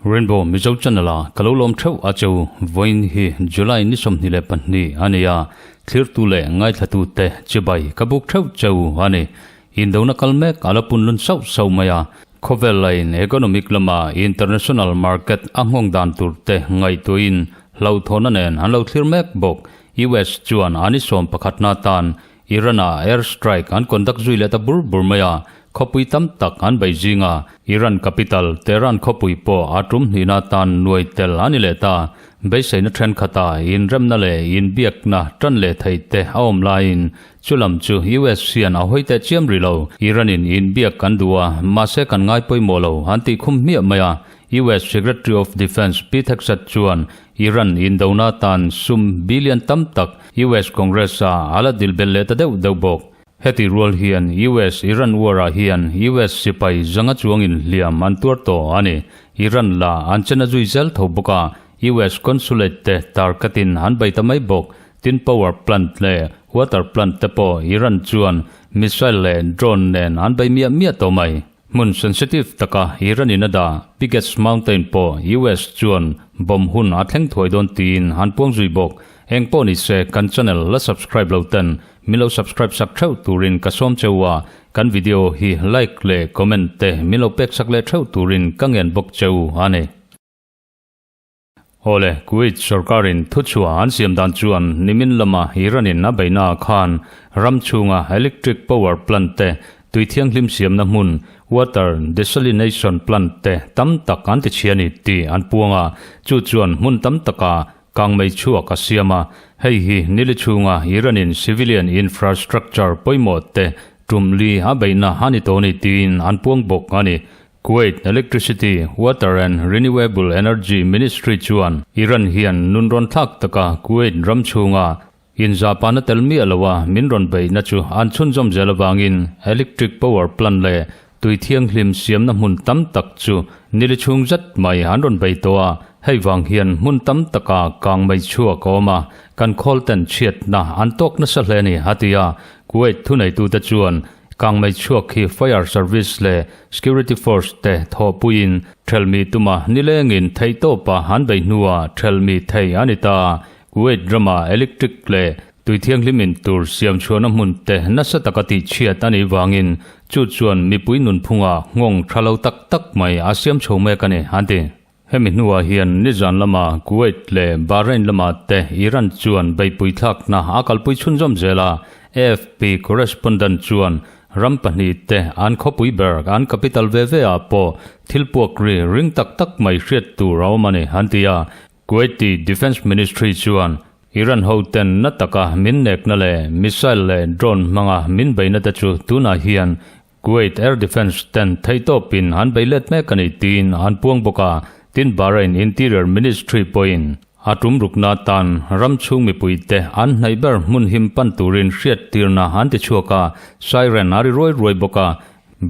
Rainbow Mizo Channel a ka lo lawm theuh a cheu vawiin hi July ni 22 a ni a, thlirtu leh ngaithlatu te chibai ka buk theuh cheu a ni. Indona kal mek a la punlun sauh sauh mai a, khawvel lain economic lama international market a nghawng dan tur te ngaihtuahin hlauhthawhna nen an lo thlir mek bawk. US chuan an i sawm pakhatna tan Iran-a air strike an conduct zui leh ta bur bur mai a, khawpui tam tak an bei zing a, Iran capital Tehran khawpui pawh a tum hnihna tan nuai tel a ni leh ta. Beiseina thenkhatah inremna leh inbiakna tan leh thei te a awm laiin chulam chu US hian a hawi teh chiam rih lo. Iran-in inbiak kan duh a, mahse kan ngai pawimawh lo an tih khum hmiah mai a, US Secretary of Defence Pete Hegseth chuan Iran indona tan sum billion tam tak US Congress-a a la dil belh leh ta deuh deuh bawk. Heti rual hian US Iran war-ah hian US sipai zanga chuangin hliam an tuar tawh a ni. Iran la an chen a zui zel tho bawk a, US consulate te tarkatin an bei ta mai bawk. Tin power plant leh water plant te pawh Iran chuan missile leh drone nen an bei miah miah tawh mai. Hmun sensitive taka Iran in a dah Biggest Mountain pawh US chuan bomb hun a thleng thuai dawn tiin an puang zui bawk. Eng pawh ni se kan channel la subscribe lo ten min lo subscribe sak theuh turin ka sawm cheu a, kan video hi like leh comment te min lo pek sak leh theuh turin ka ngen bawk cheu a ni. Awle, Kuwait sorkarin thuchhuah an siam dan chuan nimin lama Iran-in a beihnaah khan ram chhunga electric power plant te, tui thianghlim siamna hmun, water desalination plant te tam tak an tichhia a ni tih an puang a, chu chuan hmun tam takah kangmei chhuak a siam a. Hei hi nili chhunga Iran-in civilian infrastructure pawimawh te tumli a beihna a ni tawh a ni tiin an puang bawk a ni. Kuwait Electricity, Water and Renewable Energy Ministry chuan Iran hian nun rawn thlak taka Kuwait ram chhunga inzahpahna tel miah loa min rawn beihna chu an chhunzawm zel avangin electric power plant leh tui thianghlim siamna hmun tam tak chu nili chhung zet mai an rawn bei tawh a, hei vang hian hmun tam taka kang mai chhuak a awm a, kan khawl ten chhiatna an tawk nasa hle a ni, a ti a. Kuwait thuneitute chuan Kangmei chhuak hi Fire Service leh Security Force te thawhpuiin thelmi tuma nilengin theihtawpa an bei hnuah thelmi thei a ni ta. Kuwait rama electric leh tui thianghlim in tur siam chhuahna hmun te nasa taka tihchhiat a nih vangin chu chuan mipui nunphungah nghawng tha lo tak tak mai a siam chho mek a ni, an ti. Hemi hnuah hian nizan lama Kuwait leh Bahrain lamah te Iran chuan beihpui thlakna a kalpui chhunzawm zel a, AFP correspondent chuan ram pahnihte an khawpui ber an capital ve ve ah pawh thil puak ri ring tak tak mai hriat tur a awm a ni an ti a. Kuwaiti Defence Ministry chuan Iran hoten na taka min nekna leh missile leh drone hmanga min beihna te chu tunah hian Kuwait Air Defence ten theihtawpin an bei let mek a ni tiin an puang bawk a, tin Bahrain Interior Ministry pawhin a tum rukna atan ram chhung mipuite an hnaih ber hmun him pan turin hriattirna an ti chhuak a, siren a ri ruai ruai bawk a.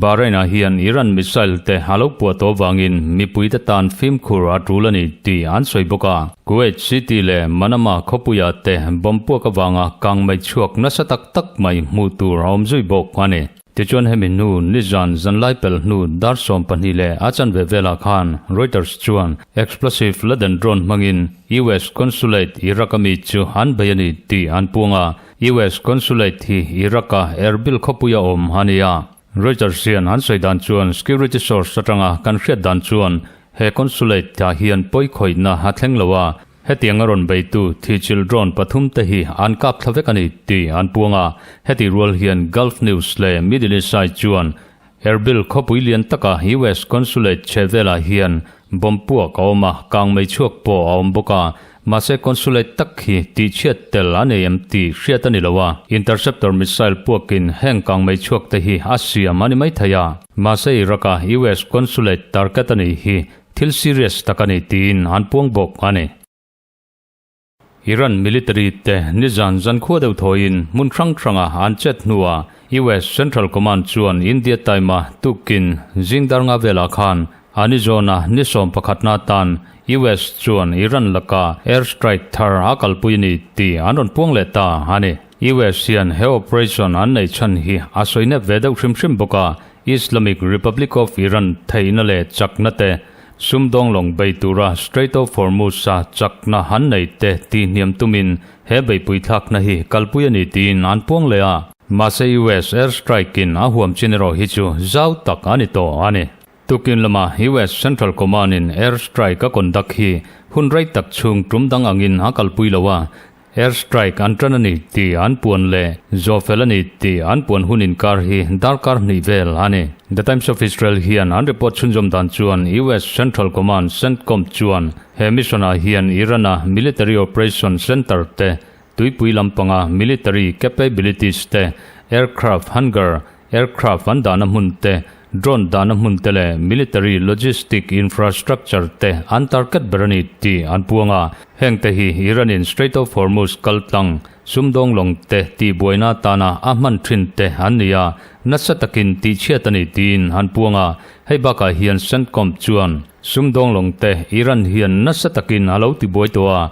Bahrain-ah hian Iran missile te a lo puah tawh avangin mipuite tan fimkhur a tul a ni tih an sawi bawk a. Kuwait City leh Manama khawpuiah te bomb puak avanga kangmei chhuak nasa tak tak mai hmuh tur a awm zui bawk a ni. Tichuan hemi hnu nizan zanlai pel hnu dar 12 leh a chanve velah khan Reuters chuan explosive laden drone hmangin US consulate Iraq-a mi chu an bei a ni tih an puang a, US consulate hi Iraq-a Erbil khawpuia awm a ni a. Reuters hian an sawi dan chuan security source atanga kan hriat dan chuan he consulate ah hian pawi khawihna a thleng lo a, Hetiang a rawn beitu thichil drone pathum te hi an kap thla vek a ni tih an puang a, heti rual hian Gulf News leh Middle East Eye chuan Erbil khawpui lian taka US consulate chhe velah hian bomb puak a awm a, kangmei chhuak pawh a awm bawk a, mahse consulate tak hi tihchhiat tel a nei em tih hriat a ni lo a, interceptor missile puakin heng kangmei chhuak te hi a siam a ni maithei a, mahse Iraq-a US consulate target a nih hi Thil serious tak a ni tiin an puang bawk a ni. Iran military te nizan zankhua deuh thawiin hmun hrang hranga an chet hnuah US Central Command chuan India time-a tukin zing dar nga velah khan A ni zawna ni 11na atan US chuan Iran laka air strike thar a kalpui a ni tih an rawn puang leh ta a ni. US hian he operation an neih chhan hi a sawi nep ve deuh hrim hrim bawk a, Islamic Republic of Iran theihna leh chakna te, sumdawng lawng bei tura Strait of Hormuz-a chakna han nei te tihhniam tumin he beihpui thlakna hi kalpui a ni tiin an puang leh a. Mahse US air strike-in a huam chin erawh hi chu zau tak a ni tawh a ni. Tukin lama US Central Command-in air strike a conduct hi hun rei tak chhung tum dang angin a kalpui lo a, air strike an tan a ni tih an puan leh zawhfel a ni tih an puan hun inkar hi darkar hnih vel a ni. The Times of Israel hian an report chhunzawm dan chuan US Central Command, CENTCOM, chuan he mission-ah hian Iran-a military operation center te, tuipui lampanga military capabilities te, aircraft hangar, Aircraft an dahna hmun te, drone dahna hmun te leh military logistic infrastructure te an target ber a ni tih an puang a. Heng te hi Iran in Strait of Hormuz kal tlang, sumdawng lawng te tihbuaina atana a hman thin te an ni a, nasa takin tihchhiat a ni tiin an puang a. Hei bakah hian CENTCOM chuan sumdawng lawng te Iran hian nasa takin a lo tibuai tawh a,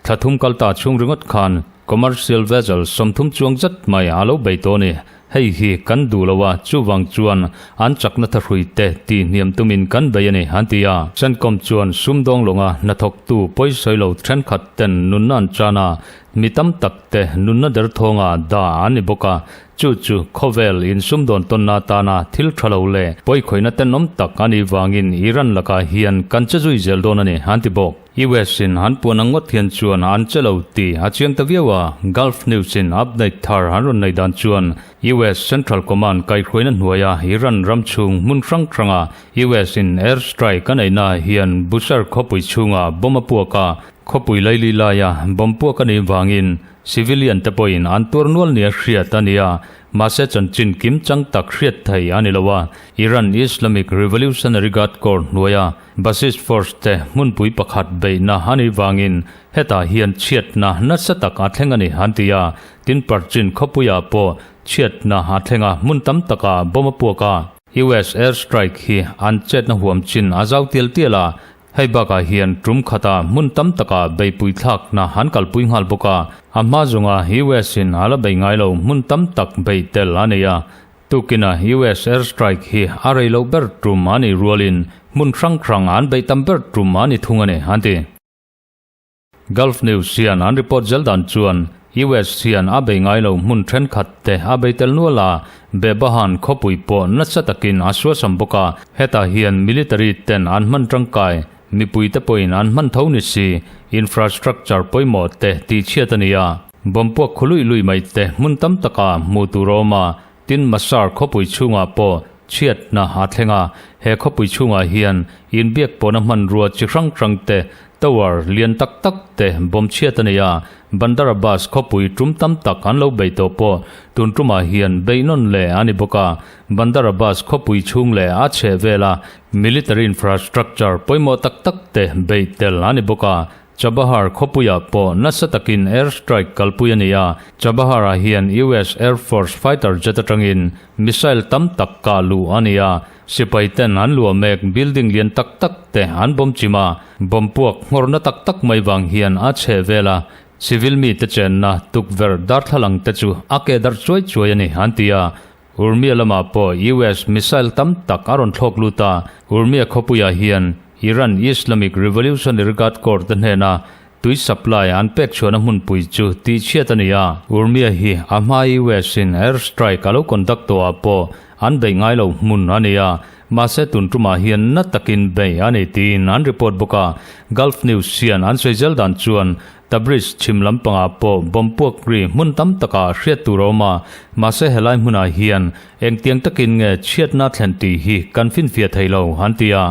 Thla thum kal ta chhung ringawt khan commercial vessel 30 chuang zat mai a lo bei tawh a ni. Hei hi kan duh lo a, chuvang chuan an chakna thahrui te tih hniam tumin kan bei a ni, an ti a. CENTCOM chuan sumdawng lawnga hnathawktu pawisawi lo thenkhat ten nunna an chan a, mi tam tak te nunna derthawnga dah an ni bawk a, chu chu khawvel insumdawn tawnna atana thil tha lo leh pawikhawihna tenawm tak a nih vangin Iran lakah hian kan che zui zel dawn a ni, an ti bawk. US in an puan ang ngawt hian chuan an che lo tih a chiang ta viau a, Gulf News in update thar an rawn nei dan chuan US Central Command kaihhruaina hnuaia Iran ram chhung hmun hrang hranga US in air strike a neihna hian Bushehr khawpui chhunga bomb a puak a, khawpui laili laia bomb puak a nih vangin civilian te pawhin an tuar nual nia hriat a ni a, mahse chanchin kim chang tak hriat thei a ni lo a, Iran Islamic Revolutionary Guard Corps hnuaia Basij Force te hmunpui pakhat beihna a nih vangin hetah hian chhiatna nasa tak a thleng a ni an ti a, tin Parchin khawpuiah pawh chhiatna a thleng a, hmun tam takah bomb a puak a. US air strike hi an chetna huam chin a zau tial tial a, hei bakah hian tum khatah hmun tam takah beihpui thlakna an kalpui nghal bawk a, a hma zawnga US in a la bei ngai lo hmun tam tak beih tel a nei a, Tukinah US airstrike hi a rei loh ber tum a nih rualin hmun hrang hrang an beih tam ber tum a ni thung a ni, an ti. Gulf News hian an report zel dan chuan US hian a bei ngai lo hmun thenkhat te a bei tel nual a, Behbahan khawpui pawh nasa takin a suasam bawk a, hetah hian military ten an hman tangkai, mipui te pawhin an hman tho ni si, infrastructure pawimawh te tihchhiat a ni a. Bomb puak khu luih luih mai te hmun tam taka hmuh tur a awm a, tin Masar khawpui chhungah pawh chhiatna a thleng a, he khawpui chhungah hian inbiak pawhna hmanrua chi hrang hrang te, tower lian tak tak te bomb chhiat a nei a, Bandar Abbas khawpui tum tam tak an lo bei tawh pawh tun tumah hian beihnawn leh a ni bawk a, Bandar Abbas khawpui chhung leh a chheh vela military infrastructure pawimawh tak tak te beih tel a ni bawk a. Chabahar khawpuiah pawh nasa takin air strike kalpui a ni a, Chabahar-ah hian US Air Force fighter jet atangin missile tam tak kah luh a ni a, sipai ten an luah mek building lian tak tak te an bomb chim a, bomb puak nghawrna tak tak mai vang hian a chheh vel a, civil mite chenna tukverh darthlalang te chu a ke darh chuai chuai a ni an ti a, Urmia lamah pawh US missile tam tak a rawn thlawk lut a, Urmia khawpuiah hian Iran Islamic Revolutionary Guard Corps te hnena tui supply an pek chhuahna hmunpui chu tihchhiat a ni a. Urmia hi a hma US in air strike a lo conduct tawhah pawh an beih ngai lo hmun a ni a, mahse tun tumah hian na takin beih a ni tiin an report bawk a. Gulf News hian an sawi zel dan chuan Tabriz chhim lampangah pawh bomb puak ri hmun tam takah hriat tur a awm a, mahse helai hmunah hian engtiang takin nge chhiatna thlen tih hi kan finfiah thei lo, an ti a.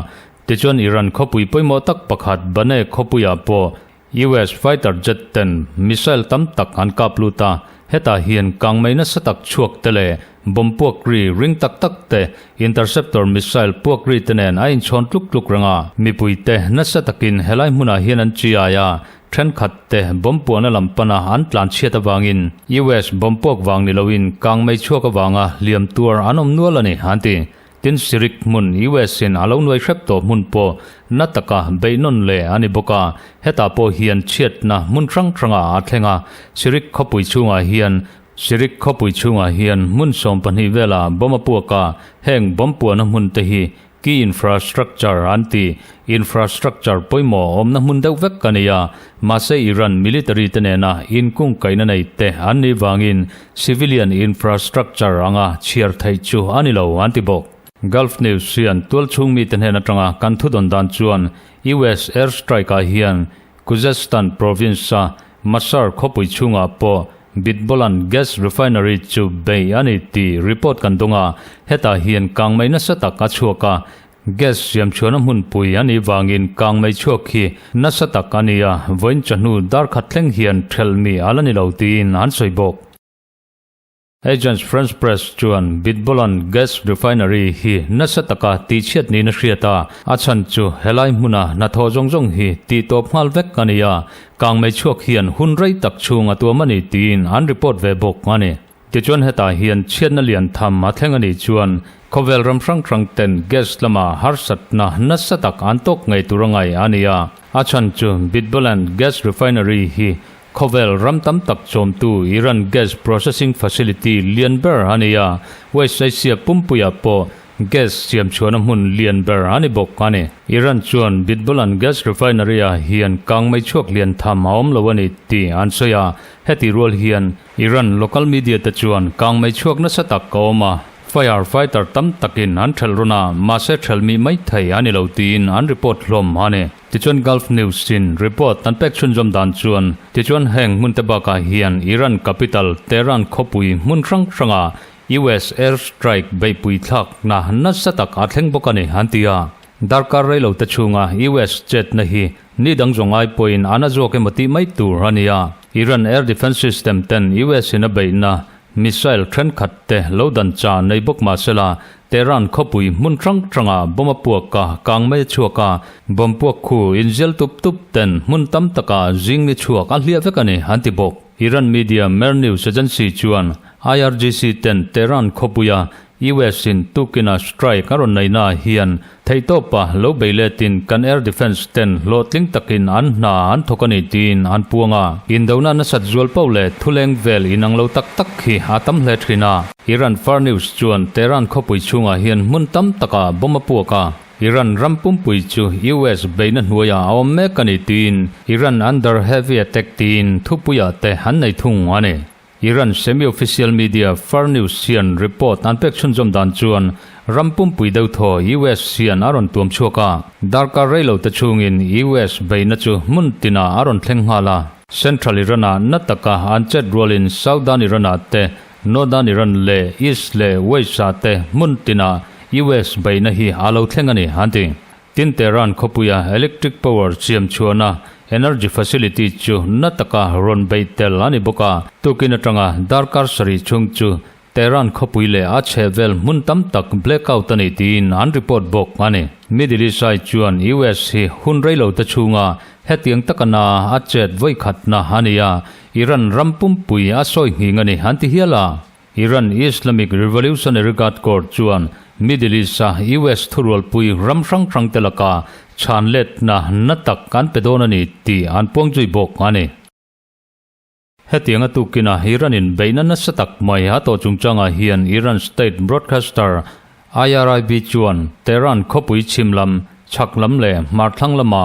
Tichuan Iran khawpui pawimawh tak pakhat Baneh khawpuiah pawh US fighter jet ten missile tam tak an kap lut a, hetah hian kangmei nasa tak chhuak te leh bomb puak ri ring tak tak te, interceptor missile puak ri te nen a inchhawn tluk tluk reng a. Mipuite nasa takin helai hmunah hian an chiai a, Thenkhat te bomb puahna lam pana an tlan chhiat avangin US bomb puak vang ni loin kangmei chhuak avanga hliam tuar an awm nual a ni, an ti. Tin Sirik hmun US in a lo nuai hrep tawh hmun pawh na taka beih nawn leh a ni bawk a, hetah pawh hian chhiatna hmun hrang hrangah a thleng a, Sirik khawpui chhungah hian Sirik khawpui chhungah hian hmun 12 velah bomb a puak a, heng bomb puahna hmun te hi Key infrastructure an ti. Infrastructure pawimawh awmna hmun deuh vek a ni a, mahse Iran military te nena inkungkaihna nei te an nih vangin civilian infrastructure anga chhiar theih chu a ni lo an ti bawk. Gulf News hian tualchhung mite hnen atanga kan thudawn dan chuan US airstrike ah hian Khuzestan province-a Masar khawpui chhungah pawh Bitbolan gas refinery chu bei a ni tih report kan dawng a, hetah hian kangmei nasa tak a chhuak a, gas siamchhuahna hmunpui a nih vangin kangmei chhuak hi nasa tak a ni a, vawiin chawhnu dar khat thleng hian ṭhelhmi a la ni lo tiin an sawi bawk. Agence France Presse chuan Bitbolan gas refinery hi nasa taka tihchhiat niin a hriat a, a chhan chu helai hmuna hnathawh zawng zawng hi tihtawp nghal vek a ni a, kangmei chhuak hian hun rei tak chhung a tuam a ni tiin an report ve bawk a ni. Tichuan hetah hian chhiatna lian tham a thleng a nih chuan khawvel ram hrang hrang ten gas lama harsatna nasa tak an tawk ngei tur a ngaih a ni a, a chhan chu Bitbolan gas refinery hi Khawvel ram tam tak chawmtu Iran gas processing facility lian ber a ni a, West Asia pumpuiah pawh gas siam chhuahna hmun lian ber a ni bawk a ni. Iran chuan Bitbolan gas refinery-ah hian kangmei chhuak lian tham a awm lo a ni tih an sawi a, heti rual hian Iran local media te chuan kangmei chhuak nasa tak a awm a, Fire fighter tam takin an ṭhelh rawn a, mahse ṭhelh mih mai thei a ni lo tiin an report hlawm a ni. Tichuan Gulf News in report an pek chhunzawm dan chuan tichuan heng hmun te bakah hian Iran capital Tehran khawpui hmun hrang hrangah US air strike beihpui thlakna nasa tak a thleng bawk a ni an ti a. Darkar rei lo te chhunga US chetna hi ni dang zawng ai pawhin an a zawk emaw tih mai tur a ni a. Iran air defence system ten US in a beihna Missile thenkhat te lo dan cha nei bawk mah sela, Tehran khawpui hmun hrang hrangah bomb a puak a, kang mai a chhuak a, bomb puak khu inzial tup tup ten hmun tam takah zing ni chhuak a hliah vek a ni, an ti bawk. Iran media Mehr News Agency chuan IRGC ten Tehran khawpuia US in tukin a strike a rawn neihna hian Theihtawpa lo bei letin kan air defence ten hlawhtling takin an hna an thawk a ni tiin an puang a. Indona nasat zual pauh leh thuleng vel inang lo tak tak hi a tam hle thin a. Iran Far News chuan Tehran khawpui chhungah hian hmun tam takah bomb a puak a, Iran ram pumpui chu US beihna hnuaiah a awm mek a ni tiin Iran under heavy attack tiin thupuiah te an nei thung a ni. Iran semi-official media Far News hian report an pek chhunzawm dan chuan ram pumpui deuh thaw US hian a rawn tuam chhuak a, darkar rei lo te chhungin US beihna chu hmun tinah a rawn thleng nghal a. Central Iran-ah na taka an chet rualin Southern Iran-ah te, Northern Iran leh East leh West-ah te hmun tinah US beihna hi a lo thleng a ni, an ti. Tin Tehran khawpuia electric power siam chhuahna energy facility chu na taka rawn beih tel a ni bawk a, tukin atanga darkar sarih chhung chu Tehran khawpui leh a chhehvel hmun tam tak blackout a ni tiin an report bawk a ni. Middle East Eye chuan US hi hun reilo te chhunga hetiang taka na a chet vawikhatna a ni a, Iran ram pumpui a sawi nghing a ni an ti hial a. Iran Islamic Revolutionary Guard Corps chuan Middle East-a US thurualpui ram hrang hrangte laka chhan letna na tak an pe dawn a ni tih an puang zui bawk a ni. Hetianga tukina Iran-in beihna nasa tak mai a tawh chungchangah hian Iran state broadcaster IRIB chuan Tehran khawpui chhim lam, chhak lam leh hmar thlang lama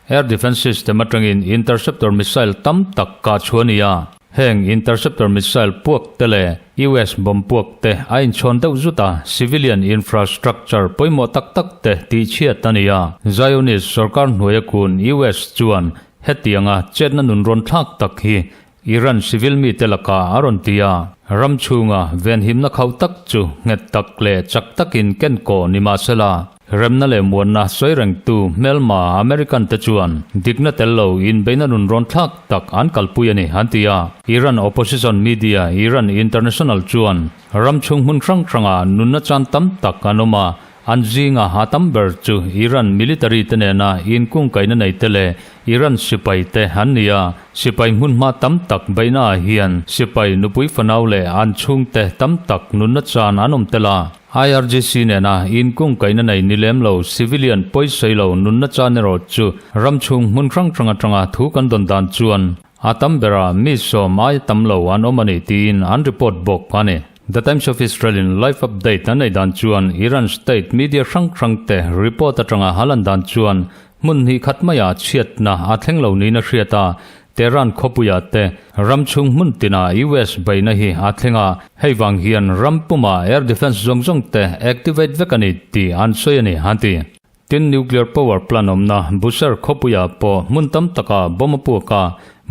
air defence system atangin interceptor missile tam tak kah chhuah a ni a. Heng interceptor missile puak te leh US bomb puak te a inchhawn deuh zut a, civilian infrastructure pawimawh tak tak te tihchhiat a ni a. Zionist sorkar hnuaia kun US chuan hetianga chetna nun rawn thlak tak hi Iran civil mite lakah a rawn ti a. Ram chhunga venhimna khauh tak chu nghet tak leh chak takin ken kawh ni mahsela, Remna leh muanna sawi rengtu hmelma American te chuan dikna tel lo inbeihna nun rawn thlak tak an kalpui a ni, an ti a. Iran opposition media Iran International chuan ram chhung hmun hrang hrangah nunna chan tam tak an awm a, An zinga a tam ber chu Iran military te nena inkungkaihna nei te leh Iran sipai te an ni a. Sipai hmunhma tam tak beihnaah hian sipai nupui fanau leh an chhungte tam tak nunna chan an awm tel a. IRGC nena inkungkaihna nei ni lem lo civilian pawisawi lo nunna chan erawh chu ram chhung hmun hrang hrang atanga thu kan dawn dan chuan a tam berah mi sawm aia tam lo an awm a ni tiin an report bawk a ni. The Times of Israel in live update an nei dan chuan Iran state media hrang hrang te report atanga a lan dan chuan hmun hnih khat maiah chhiatna a thleng lo niin a hriat a, Tehran khawpuiah te ram chhung hmun tinah US beihna hi a thleng a, hei vang hian ram pumah air defence zawng zawng te activate vek a ni tih an sawi a ni, an ti. Tin, nuclear power plant awmna Bushehr khawpuiah pawh hmun tam takah bomb a puak a,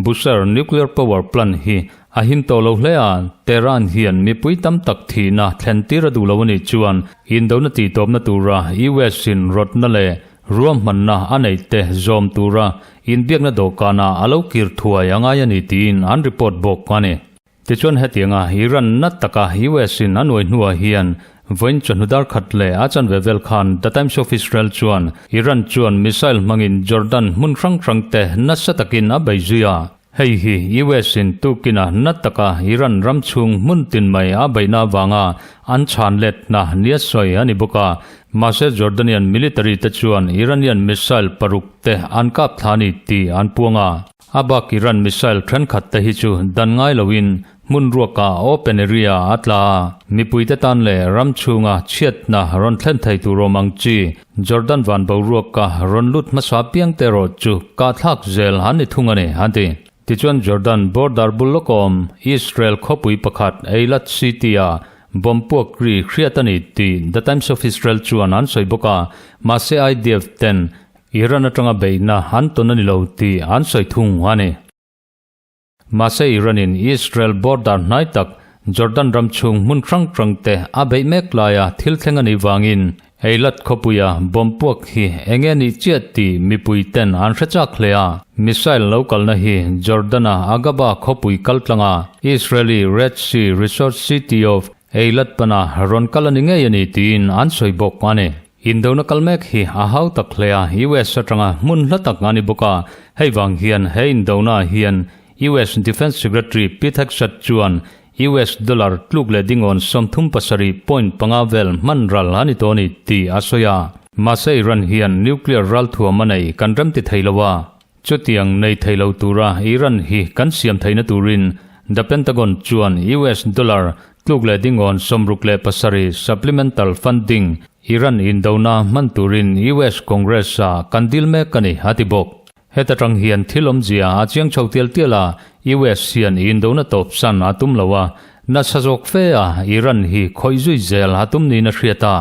Bushehr nuclear power plant hi a him tawh lo hle a, Tehran hian mipui tam tak thihna thlen tir a duh lo a nih chuan indona tihtawpna tura US in rawtna leh ruahmanna a neih te zawm tura inbiakna dawhkanah a lo kir thuai a ngai a ni tiin an report bawk a ni. Tichuan hetianga Iran nat taka US in a nuai hnuah hian vawiin chawhnu dar khat leh a chanve vel khan The Times of Israel chuan Iran chuan missile hmangin Jordan hmun hrang hrang te nasa takin a bei zui a. Hei hi US in tukin a nat taka Iran ram chhung hmun tin mai a beihna avanga an chhan letna nia sawi a ni bawk a. Mahse Jordanian military te chuan Iranian missile paruk te an kap thla a ni tih an puang a. A bak Iran missile thenkhat te hi chu dan ngai loin hmun ruakah open area a tla a, mipuite tan leh ram chhunga chhiatna rawn thlen thei tur awm ang chi Jordan van boruaka rawn lut hmasa piang te erawh chu kahthlak zel an ni thung a ni, an ti. Tichuan Jordan border bul lawk awm Israel khawpui pakhat Eilat City-a bomb puak ri hriat a ni tih The Times of Israel chuan an sawi bawk a, mahse IDF ten Iran atanga beihna an tawn a ni lo tih an sawi thung a ni. Mahse Iran-in Israel border hnai tak Jordan ram chhung hmun hrang hrang te a beih mek laia thil thleng a nih vangin Eilat khawpuia bomb puak hi eng nge nih chiah tih mipui ten an hre chak hle a. Missile lo kalna hi Jordan-a Aqaba khawpui kal tlanga Israeli Red Sea resort city of Eilat pana rawn kal a ni ngei a ni tiin an sawi bawk a ni. Indona kal mek hi a hau tak hle a, US atanga hmun hla tak a ni bawk a, hei vang hian he indona hian US Defence Secretary Pete Hegseth chuan US dollar tluk leh dingawn 37.5 vel hman ral a ni tawh a ni tih a sawi a. Mahse Iran hian nuclear ralthuam a nei kan remti thei lo a, Chutiang nei thei lo tura Iran hi kan siam theihna turin The Pentagon chuan US dollar tluk leh dingawn 67 supplemental funding Iran indona hman turin US Congress-a kan dil mek a ni, a ti bawk. Heta tang hian thil awmzia a chiang chho tial tial a, US hian indona tawpsan a tum lo a, nasa zawk fe a Iran hi khawih zui zel a tum niin a hriat a.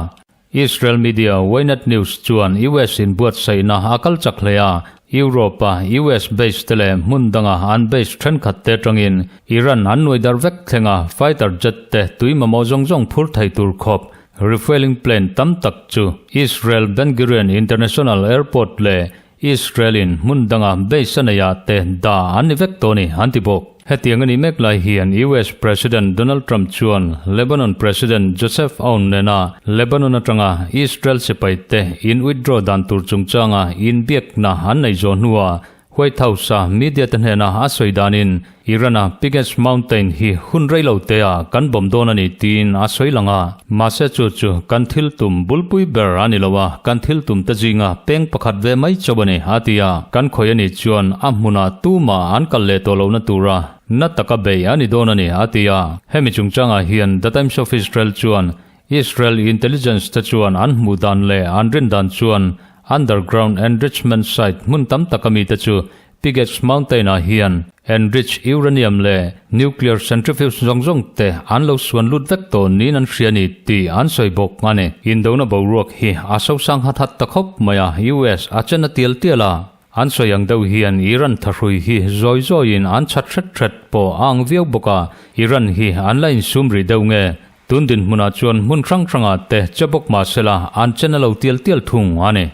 Israel media Ynet News chuan US in buatsaihna a kal chak hle a, Europe-a US base te leh hmun danga an base thenkhat te atangin Iran an nuai dar vek thlenga fighter jet te tui mamawh zawng zawng phur thei tur khawp refuelling plane tam tak chu Israel Ben Gurion International Airport leh Israel-in hmun danga base a neihah te dah an ni vek tawh a ni, an ti bawk. Hetiang a nih mek lai hian US President Donald Trump chuan Lebanon President Joseph Aoun nena Lebanon atanga Israel sipai te in withdraw dan tur chungchanga inbiakna an nei zawh hnuah White House-a media te hnena a sawi danin Iran-a Pigeons Mountain hi hun rei lo te ah kan bawm dawn a ni tiin a sawi lang a. Mahse chu chu kan thil tum bulpui ber a ni lo a, kan thil tum te zinga peng pakhat ve mai chauh a ni, a ti a. Kan khawi a nih chuan a hmunah tumah an kal leh tawh lohna tura na taka bei a ni dawn a ni, a ti a. Hemi chungchangah hian The Times of Israel chuan Israel intelligence te chuan an hmuh dan leh an rin dan chuan underground enrichment site hmun tam taka mite chu Pige's Mountain ah hian enriched uranium leh nuclear centrifuge zawng zawng te an lo suan lut vek tawh niin an hria a ni tih an sawi bawk a ni. Indona boruak hi a sosang hat hat ta khawp mai a, US a chen a tial tial a, an sawi ang deuh hian Iran thahrui hi zawi zawiin an chhat hret hret pawh a ang viau bawk a, Iran hi an la insum rih deuh nge tun dinhmunah chuan hmun hrang hrangah te che bawk mahsela an chen a lo tial tial thung a ni.